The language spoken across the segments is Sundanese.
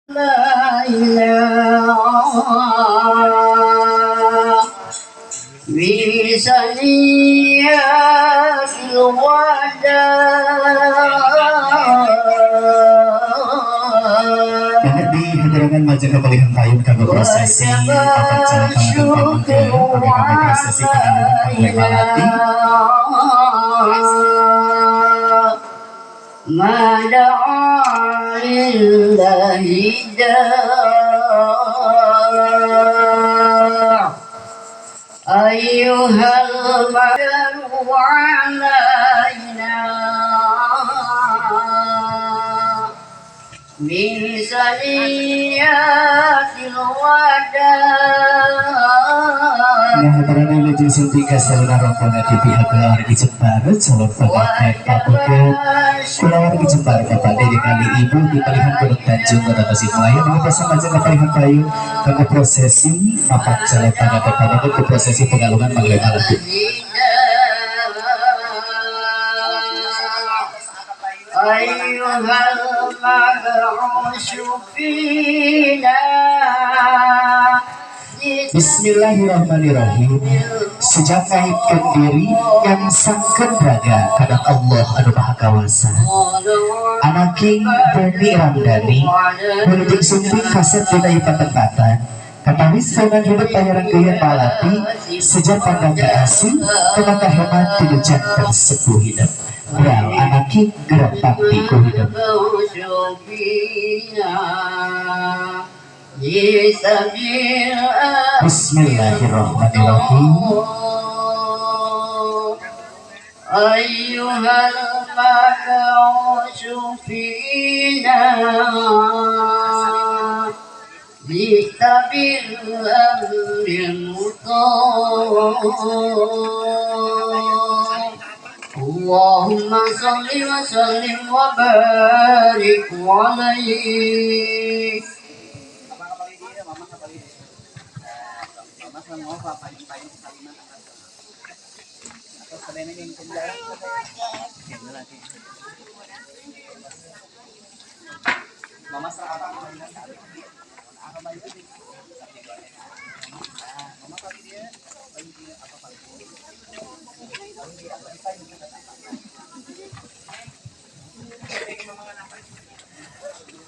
في ثنيات الوداع. Banget di haderangan majeng kapalihan payun kanggo prosesi papat calon panganten pameget, oge kanggo prosesi pengalungan Panglima Malati. ما دعا لله داع أيها المدعو علينا من ثنيات الوداع. Nah, haterangan wilujeng sumping ka sadayana rombongan di pihak keluarga Jembar, calon pengantin pameget kulawargi Jembar, Bapak Dede kali Ibu di Palihan Gunung Tanjung, Kota Tasikmalaya, mangga majeng kapalihan payun kanggo prosesi papat calon pengantin pameget ke prosesi pengalungan Manglai Malati. أيها المبعوث فينا. Bismillahirrahmanirrahim. Sejak ngaitkeun diri ngangsangkeun raga kana Allah anu Maha Kawasa. Anaking Beni Ramdhani wilujeng sumping kasep dina ieu patempatan. Katawis pengen hidup bayaran geuyeun malati sejak pandang ka asih tumangka hemat tinu janten sepuh hidup. Bral anaking gerak bakti ku hidup. المبعوث فينا لسبيل Bismillahirrahmanirrahim. أيها المبعوث فينا جئت بالأمر المطاع. اللهم صل وسلم وبارك عليه.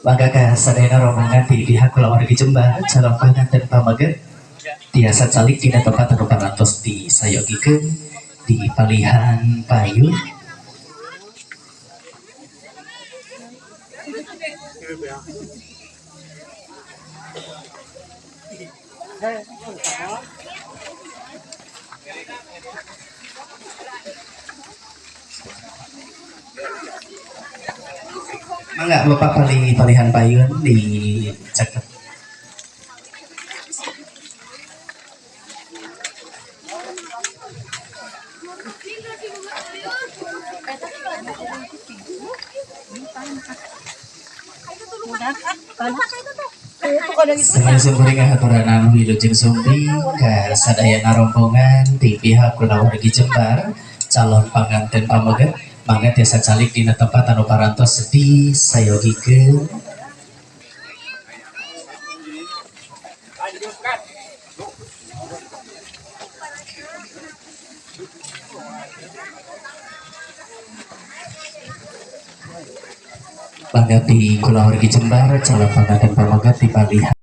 Mangga ka sadayana rombongan di pihak kulawargi Jembar, calon panganten pameget tiasa calik dina tempat anu parantos disayogikeun di palihan payun. Mangga Bapak paling palihan payun di caket. Salajeng kuring ngahaturanan wilujeng sumping ka sadayana rombongan di pihak kulawargi Jembar, calon panganten pameget mangga tiasa calik dina tempat anu parantos disayogikeun. Mangga di kulawargi Jembar, calon panganten pameget di palihan.